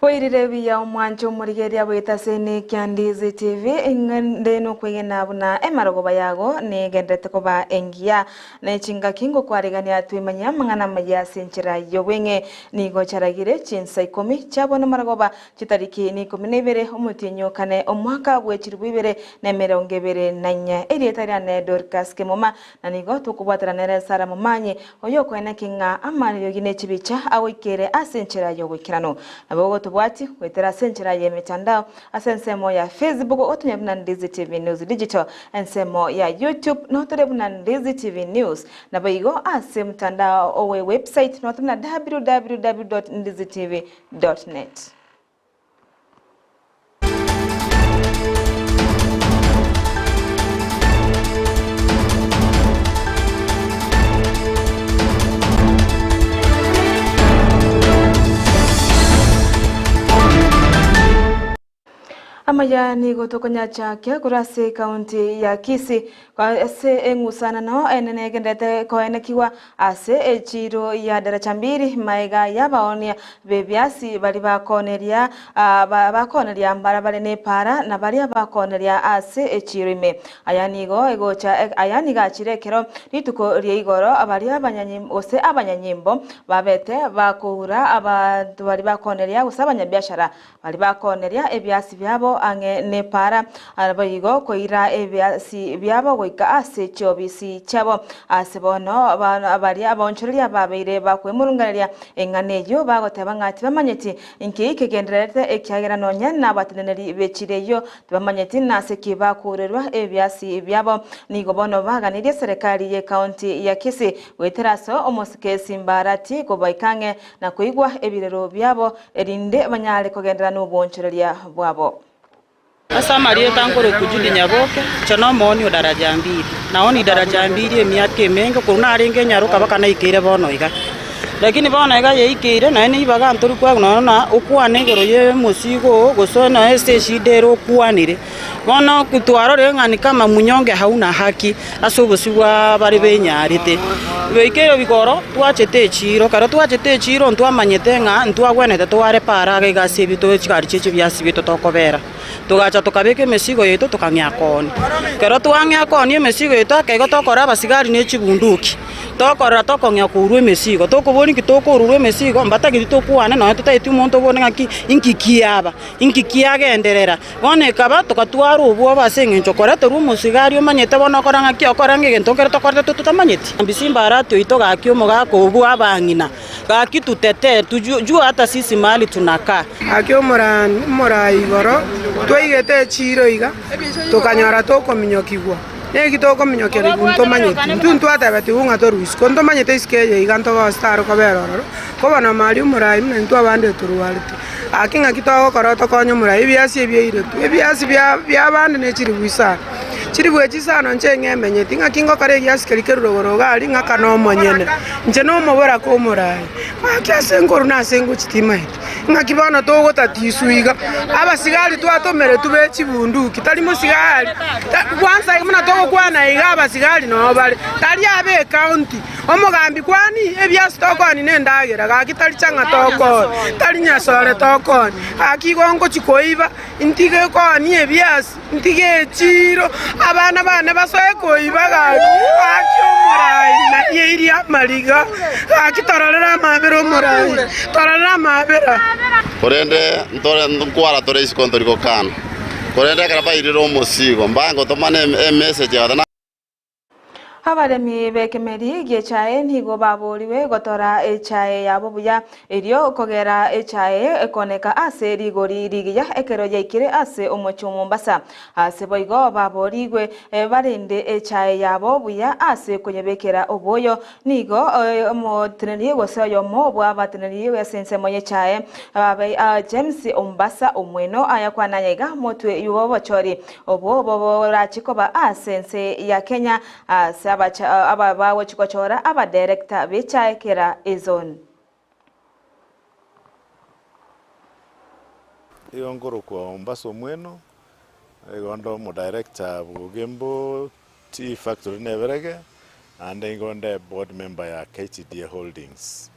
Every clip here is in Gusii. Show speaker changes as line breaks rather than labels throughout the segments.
Bwairire buya omwanche omorigereria bwaito ase Nekia Ndizi TV, ing'ende nokwegena buna emarogoba yago negenderete koba engiya. Ne chingaki ngokwarigania twemanye amang'ana amaya ase enchera y'obweng'e. Nigo charagire chinsa ikomi chia bono marogoba chitariki nikomi na ibere omotienyi o kane omwaka bwe chilifu ibere na emerongo ebere na inye. Erieta riane Dorcas Kemuma, na nigo tokobwatana nere Sarah Momanyi, oyokoeneki ng'a amariogi ne chibicha agoikeire ase enchera y'ogoikeranu. Nabo ogotobwatia goetera ase enchera y'emetandao ase ensemo ya Facebook otonye buna Ndizi TV News Digital, ensemo ya YouTube notore buna Ndizi TV News, naboigo ase omotandao owe website notore buna www.ndizitv.net. Amaya nigo tokonyachakia korwa ase ekaunti ya Kisii ase eng'usanano enene egenderete koenekigwa ase echiiro ya Daraja Mbili magega y'abaoonia b'ebiasi baria bakooneria bakooneria mbarabare n'epaara na baria bakooneria ase echiiro ime. Aya nigo egocha aya nigo achire ekero rituko ria igoro baria abanyanyi gose abanyanyimbo babete bakoura abanto baria bakooneria gose abanyabiashara Baria bakooneria ebiasi biabo ang'e nepaara, naboigo koira ebiasi biabo goika ase chiobisi chiabo. Ase bono baria abaonchoreria babeire bakwemurunganeria eng'ana eyio, bagoteba ng'a tibamanyeti inki kegendererete, ekiagera nonya nabateneneri be chiira eyio tibamanyeti nase ki bakourerwa ebiasi biabo. Nigo bono baganirie eserekari y'ecounty ya Kisii goetera ase omosike Simba Arati kobaika ang'e na koigwa ebirero biabo, erinde banyare kogenderera nobwoonchoreria bwabo.
Ase amarieta nkorokwa Judy Nyaboke, inche nomooni o Daraja Mbili. Naoni Daraja Mbili emiaka emenge, korwa narenge enyaroka mpaka naikeire bono iga. Lakini bono iga yaikeire naende ribaga ntori koegwa nonya na okwane igoro ya omosigo oo gose nonya ase eshida ere okwanire. Bono twarorire ng'a ni kama munyonge hauna haki ase obosio bwa baria benyarete. Goika igoro twachete echiiro, ekero twachete echiiro ntwamanyete ng'a ntwagwenerete tware para iga iga ase ebito chigari chiaito ebiasi biaito tokobera. Togacha tokabeka emesigo yaito tokang'ea koonia. Ekero twang'ea koonia emesigo yaito ake igo tokora abasigari ne chibunduki. Tokorora tokong'ea kourwa emesigo, tokoboria nki tokourwa emesigo, mbatageti tokwane nonya totageti omonto obore ng'aki inki kiaba, inki kiagenderera. Bono ekaba togatwara obwoba ase engencho koreterwa omosigari omanyete bono okora ng'aki okora ng'a egento nkere tokorete totamanyeti. Simba Arati oito gaki omogaka obwo abang'ina, gaki tutetee, tujue hata sisi mahali tunakaa.
Gaki omorai igoro twaigete echiiro iga, tokanyora tokominyokigwa. Naki tokominyokia ribu ntomanyeti. Intwe ntwatebetigwe ng'a torue isiko, ntomanyete isiko eye iga ntogosi tare kobera ororo, ko bono maria omorai buna intwe abande torwarete. Gaki ng'aki togokora otokonye omorai? Ebiasi ebi eiretwe, ebiasi bia biabande ne chilifu isano. Chilifu echi isano inche ng'emenyeti, ng'aki ngokora egiasi keria kerure igoro iga aria ng'akane omonyene. Inche nomoboraka omorai, gaki ase nkorwa na ase ngochia timaeti. Ng'aki bono togotatiswa iga? Abasigari twatomeretwe be chibunduki, tari mosigari, kwansa buna togokwana iga abasigari noo bare, tari abe ecounty. Omogambi kwani ebiasi tokooni nendagera, gaki tari chang'a tokooni, tari nyasore tokooni. Gaki igo ngochia koiba, ntige kooni ebiasi, ntige echiiro, abana bane basoe koiba gaki, gaki omorai narieirie amariga, gaki tororere amabera omorai, tororere amabera.
Korende ntore nkwara tore isiko ntori gokana. Korende ekero bairire omosigo, mbangotomana emessage egoteba.
Abaremi b'ekemeri gi'echae nigo baboorigwe gotora echae yabo buya, erio kogera echae ekoneka ase rigori rigiya ekero yaikire ase omochie o Mombasa. Ase boigo baboorigwe barende echae yabo buya ase koyebekera oboyo. Nigo omoteneneri gose oyomo bw'abateneneri ase ensemo y'echae James Ombasa Omweno ayakwana aya iga motwe y'obochori Obwo borache koba ase ense ya Kenya ase aba bagochi gochora abadirector b'echae kera ezone.
Igo nkorokwa Ombasa Omweno, igo nde omodirector bw'Ogembo Tea Factory Neberege, naende igo nde board member ya KTDA Holdings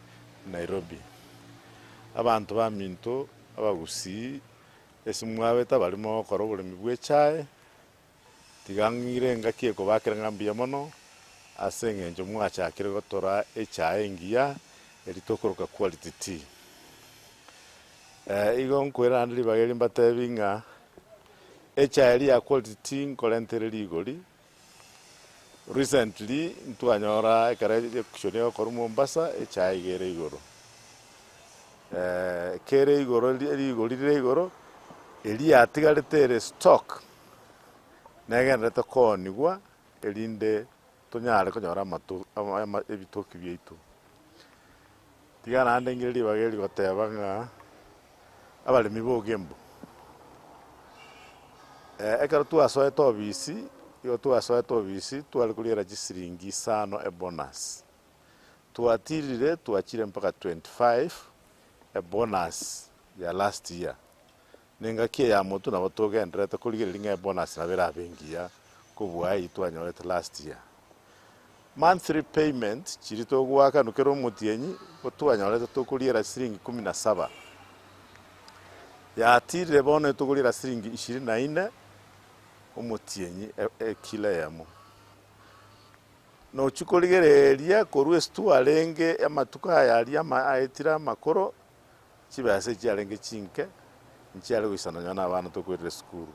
Nairobi. Abanto baminto. Abagusii ase mwabete abare mogokora oboremi bw'echae, tiga ng'ire engaki ekobakera ng'a mbuya mono, ase eng'encho mwachakire gotora echae engiya eria tokoroka quality tea. Igo nkoira naende ribaga eri mbatebi ng'a echae eria ya quality tea nkorentere rigori, Recently ntwanyora ekero auction egokorwa Mombasa echae iga ere igoro. Kere igoro rigori rire igoro, eria yatigarete ere stock negenderete kooniwa erinde tonyare konyora amato ama ebitoki biaito. Tiga naende ng'ire ribaga eri goteba ng'a abaremi ba Ogembo, ekero twasoete obisi, igo twasoete obisi tware koriera chisiringi isano ebonus, twatirire twachire mpaka 25 ebonus ya last year, na engaki eye ya motwe nabo togendererete korigereria ng'a ebonus nabo erabe engiya kobua eyio twanyorete last year. Monthly payment chiria togoakanwa kera omotienyi, igo twanyorete tokoriera siringi kumi na saba. Yatirire bono tokoriera siringi ishirini na inne omotienyi ekilo eyemo. Nochia korigereria korwa ase twarenge amatuko aya aria aetire amakoro, chibesa echi chiarenge chinke, nchiare goisana nonya na abana tokoirera esukuru.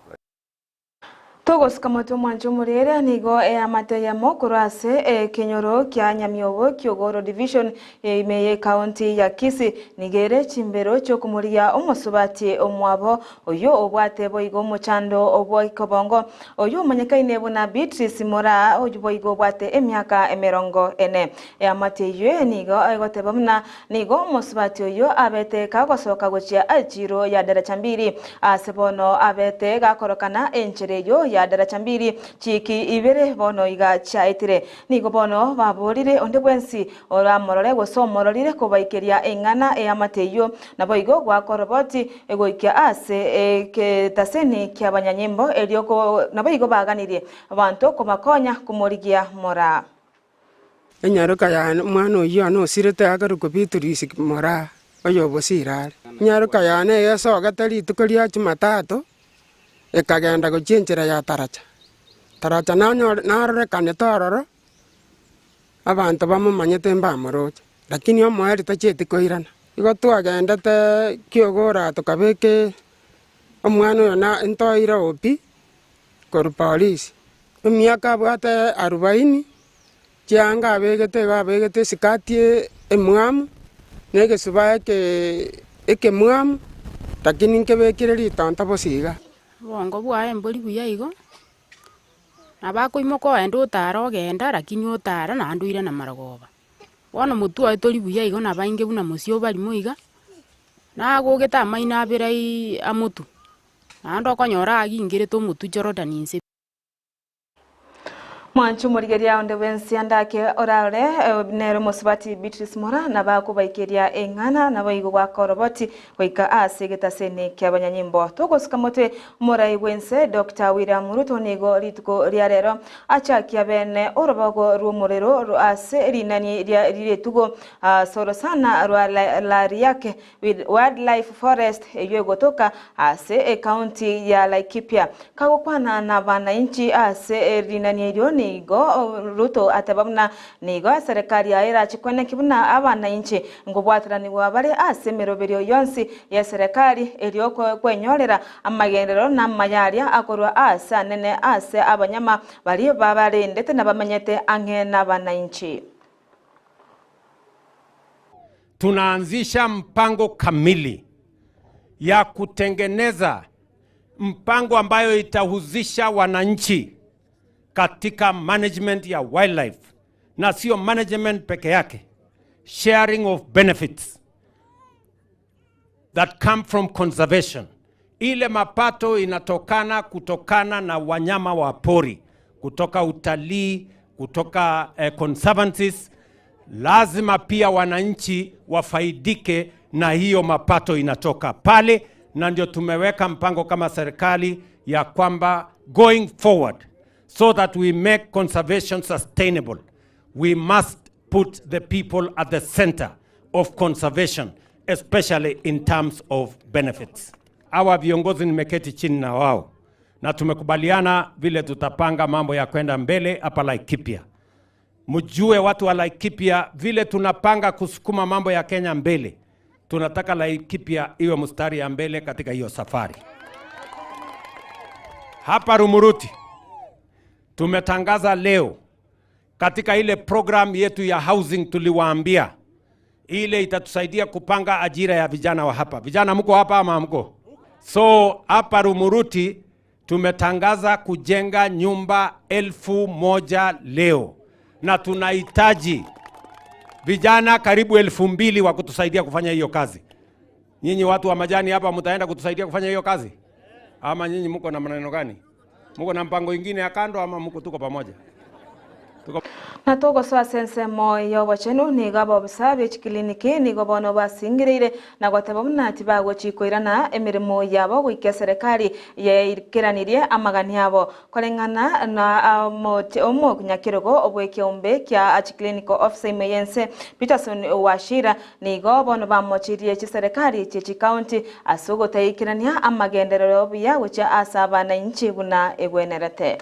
Togosika motwe omwanche omorere nigo eamate eyemo korwa ase ekenyoro kia Nyamiobo Kiogoro Division ime y'ecounty ya Kisii. Nigo ere chimbero chiokomorigia omosubati omwabo oyio obwate boigo omochando bw'ekobongo oyio omanyekaine buna Beatrice Moraa oyio boigo obwate emiaka emerongo ene. Eamate eyio nigo egoteba buna Nigo omosubati oyio abete kagosoka gochia echiiro ya daraja mbili, aase bono abete gakorokana enchera eyio ya daraja mbili, chiiki ibere bono iga chiaetire. Nigo bono baborire onde bwensi oramorore gose omororire kobaikeria eng'ana eamate eyio, naboigo goaka oroboti goikia aase egetaseni ki'abanyanyimbo, erio naboigo baganirie abanto kobakonya komorigia moraa.
Enyaroka yane, omwana oyio one osirete akorokwa Beatrice Moraa, oyo obosire are. Enyaroka yane egesogete rituko ria Jumatatu, ekagenda gochia enchera ya Taracha. Taracha nanyore narorekanete ororo, abanto bamomanyete mbamoroche, lakini omoerio tachieti koirana. Igo twagendete kiogora tokabeka omwana oyo na ntoire OB korwa polisi. Emiaka abwate arubaini, chianga abegete igo abegete esikati emwamu, na egesubaa ekemwamu, lakini nkebekire ritonto bosa iga.
Obongo bwaye mbori buya igo, nabo akoimoka ogenda otara ogenda lakini otara naende oirana marogoba. Bono motwe oye tori buya igo nabo ainge buna mosio obarimo iga, nagogete amaino abere aiiii amotwe. Naende okonyora agingerete omotwe Jorodani inse.
Mwanche omorigeria onde bwensi andake orarore nere omosubati Beatrice Mora nabakobaikeria eng'ana naboigo goaka oroboti goika ase egetaseni kiabanyanyimbo. Togosuka motwe omorai bwense Doctor William Ruto nigo rituko ria rero achakia bene orobago rw'omorero ase rinani ria ritugo sorosana rwa Lariake Wildlife Forest eyio egotoka ase ecounty ya Laikipia. Kagokwana nabananchi ase rinani erio nigo Ruto ateba buna nigo eserekari yaye erache kweneki buna abananchi nkobwataranigwa bare ase emeroberio yonsi yeserekari erio kwenyorera amagenderero na amaya aria akorwa ase anene ase abanyama baria babarendete na bamenyete ang'e nabananchi.
Tunaanzisha mpango kamili ya kutengeneza mpango ambayo itahusisha wananchi katika management ya wildlife, na sio management peke yake, sharing of benefits that come from conservation. Ile mapato inatokana kutokana na wanyama wa pori, kutoka utalii, kutoka conservancies. Lazima pia wananchi wafaidike na hiyo mapato inatoka pale, na ndio tumeweka mpango kama serikali ya kwamba going forward so that we make conservation sustainable, we must put the people at the center of conservation especially in terms of benefits. Hawa viongozi nimeketi chini na wao na tumekubaliana vile tutapanga mambo ya kwenda mbele hapa Laikipia. Mjue watu wa Laikipia vile tunapanga kusukuma mambo ya Kenya mbele, tunataka Laikipia iwe mstari ya mbele katika hiyo safari. Hapa Rumuruti tumetangaza leo katika ile program yetu ya housing tuliwaambia ile itatusaidia kupanga ajira ya vijana wa hapa. Vijana mko hapa ama mko? So hapa Rumuruti tumetangaza kujenga nyumba 1000 leo, na tunahitaji vijana karibu 2000 wa kutusaidia kufanya hiyo kazi. Nyinyi watu wa majani hapa mtaenda kutusaidia kufanya hiyo kazi, ama nyinyi mko na maneno gani? Mko na mpango ingine ya kando ama mko tuko pamoja?
Na tugosoa ase ensemo ya obochenu nigo abobisa be chikiliniki nigo bono basingireire na goteba buna tibagochikoirana emirimo yabo goika eserekari yaikiranirie amagani abo koreng'ana na omonyakerogo obwekeombe kia chiclinical officer ime yense Peterson Wachira nigo bono bamochirie chiserekari chie chikaunti ase ogotaikirania amagenderero buya gochia ase abananchi buna egwenerete.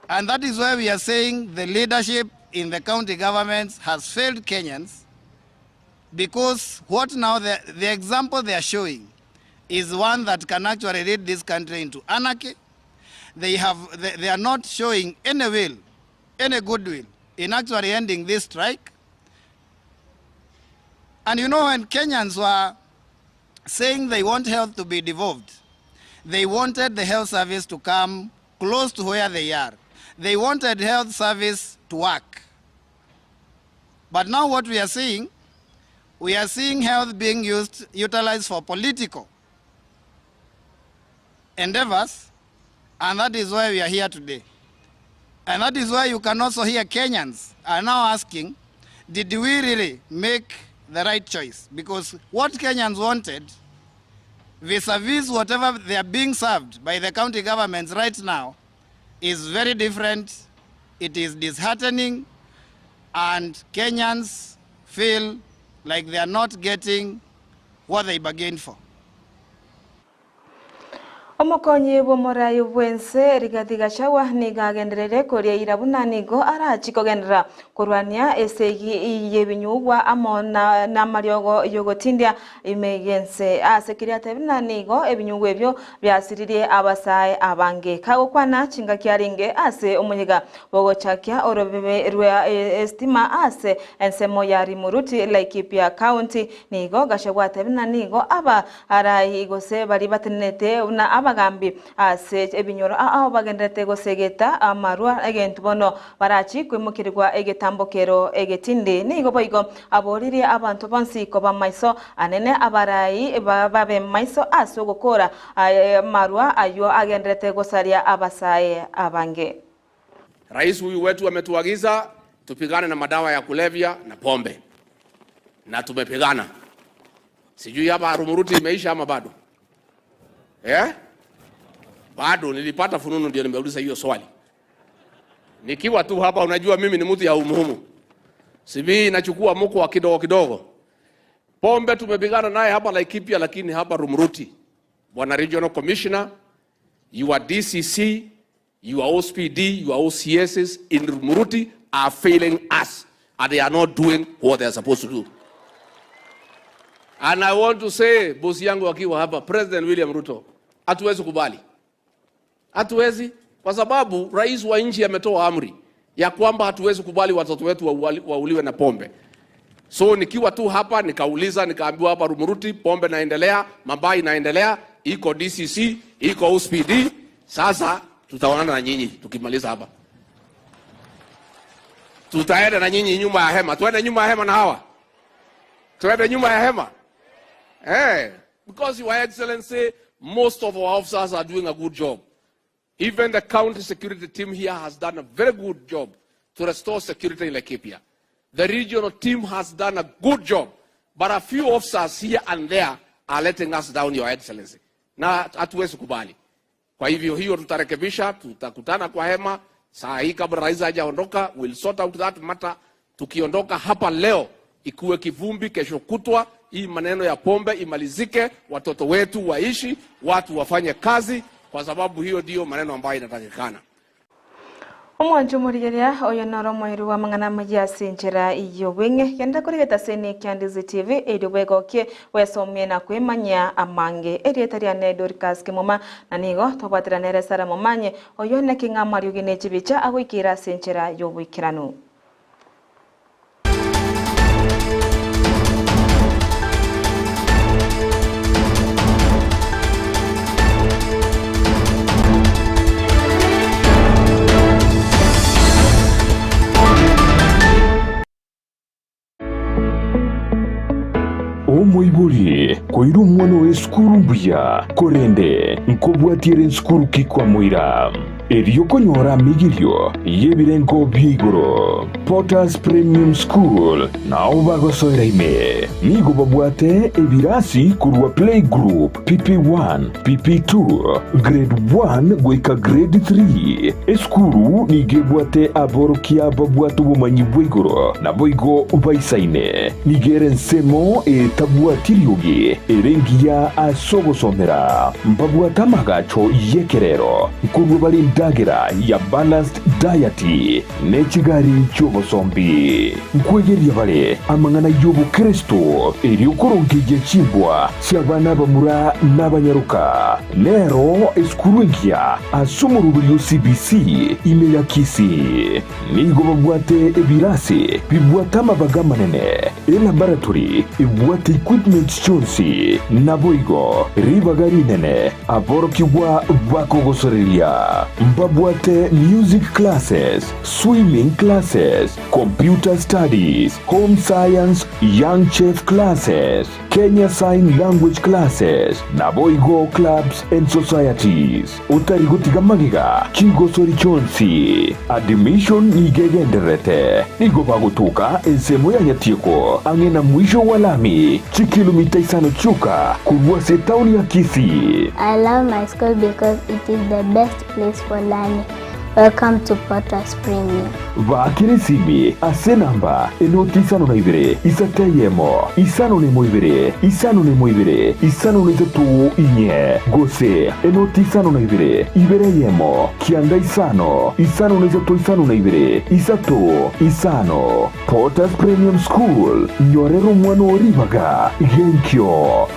And that is why we are saying the leadership in the county governments has failed Kenyans, because what now the example they are showing is one that can actually lead this country into anarchy. They are not showing any will, any goodwill in actually ending this strike. And you know, when Kenyans were saying they want health to be devolved, they wanted the health service to come close to where they are. They wanted health service to work. But now what we are seeing health being utilized for political endeavors, and that is why we are here today. And that is why you can also hear Kenyans are now asking, did we really make the right choice? Because what Kenyans wanted, vis-a-vis whatever they are being served by the county governments right now, is very different. It is disheartening, and Kenyans feel like they are not getting what they bargained for.
Omokonyi bw'omorai bwense Rigathi Gachagua nigo agenderere koria ira buna nigo arachi kogenderera korwania esegi y'ebinyugwa amo na amariogo yogotindia ime yense ase kiria atebire nigo ebinyugwa ebio biasiririe abasae abange kagokwana chingaki aringe ase omonyiga bogochakia orobebe rwa estima ase ensemo ya Rumuruti Laikipia County nigo Gachagua atebire nigo aba arai gose bari batenete na aba abagambi ase ebinyoro ao bagenderete gosegeta amarwa egentu bono barachi kwimukirwa egetambokero egetindi nigo boigo aboririe abantu bonsi koba maiso anene abarai babe maiso ase ogokora amarwa ayo agenderete gosaria abasae abange.
Rais huyu wetu ametuagiza tupigane na madawa ya kulevya na pombe, na tumepigana. Sijui hapa Rumuruti imeisha ama bado? Eh? Bado nilipata fununu ndio nimeuliza hiyo swali. Nikiwa tu hapa, unajua mimi ni mtu ya umuhimu. Sibi nachukua mko wa kidogo kidogo. Pombe tumepigana naye hapa Laikipia, lakini hapa Rumuruti. Bwana Regional Commissioner, your DCC, your OSPD, your OCSs in Rumuruti are failing us, and they are not doing what they are supposed to do. And I want to say, bosi yangu akiwa hapa, President William Ruto, hatuwezi kubali. Hatuwezi, kwa sababu rais wa nchi ametoa amri ya kwamba hatuwezi kubali watoto wetu wauliwe na pombe. So nikiwa tu hapa nikauliza, nikaambiwa hapa Rumuruti pombe naendelea, mabai inaendelea, iko DCC, iko OSPD. Sasa tutaonana na nyinyi tukimaliza hapa. Tutaenda na nyinyi nyuma ya hema. Tuende nyuma ya hema na hawa. Tuende nyuma ya hema. Hey, because Your Excellency, most of our officers are doing a good job. Even the county security team here has done a very good job to restore security in Laikipia. The regional team has done a good job, but a few officers here and there are letting us down, Your Excellency. Na hatuwezi kubali. Kwa hivyo hiyo tutarekebisha, tutakutana kwa hema. Saa hii kabla rais hajaondoka, we'll sort out that matter. Tukiondoka hapa leo, ikuwe kivumbi, kesho kutwa, Hii maneno ya pombe imalizike, watoto wetu waishi, watu wafanye kazi, kwa sababu hiyo ndiyo maneno ambayo inatakikana.
Omwancho omorigereria oyo noro omoerio bw'amang'ana amayia ase enchera y'obweng'e. Genda kore egetaseni kia Ndizi TV erio bwegokie, bwesomie na kwemanyia amange. Erieta riane Dorcas Kemuma na nigo tobwatera nere Sarah Momanyi oyio naki ng'a amariogi ne chibicha agoikeire ase enchera y'oboikeranu.
Omoibori koira omwana oye esukuru mbuya, korende nkobwatia ere nsukuru ki kwamoira? Erio konyora amigirio y'ebirengo bia igoro. Potter's Premium School nao bagosoera ime. Nigo babwate ebirasi korwa Playgroup, PP1, PP2, Grade 1 goika Grade 3. Esukuru nigo ebwate aborokia babwate obomanyi bwa igoro naboigo baisaine. Nigo ere ensemo etabwati riogi ere engiya ase ogosomera. Mbabwate amagacho y'ekerero nkorua bare endagera ya balanced diet ne chigari chi'obosombi. Nkwegeria bare amang'ana y'obokeresto erio korongeyia chimbwa chi'abana abamura n'abanyaroka. Nero esukuru engiya ase omoroberi o CBC ime ya Kisii. Nigo babwate ebirasi bibwate amabaga amanene, elaboratory ebwate equipments chionsi, naboigo ribaga rinene aborokigwa bakogosoreria. Mbabwate music classes, swimming classes, computer studies, home science, young chef classes, Kenya Sign Language classes, naboigo clubs and societies. Otari gotiga magega chigosori chionsi. Admission nigo egendererete. Nigo bagotoka ensemo ya Nyatieko ang'e na mwisho wa lami, chikilomita isano chioka korwa ase etaoni ya Kisii.
I love my school because it is the best place for learning. Welcome to Potter's Premium.
Baakera esimi ase enamba enoti isano na ibere, isato eyemo, isano na emo ibere, isano na emo ibere, isano na isato inye, gose enoti isano na ibere, ibere eyemo, kianda isano, isano na isato isano na ibere, isato, isano. Potter's Premium School, nyorera omwana oo ribaga genkio.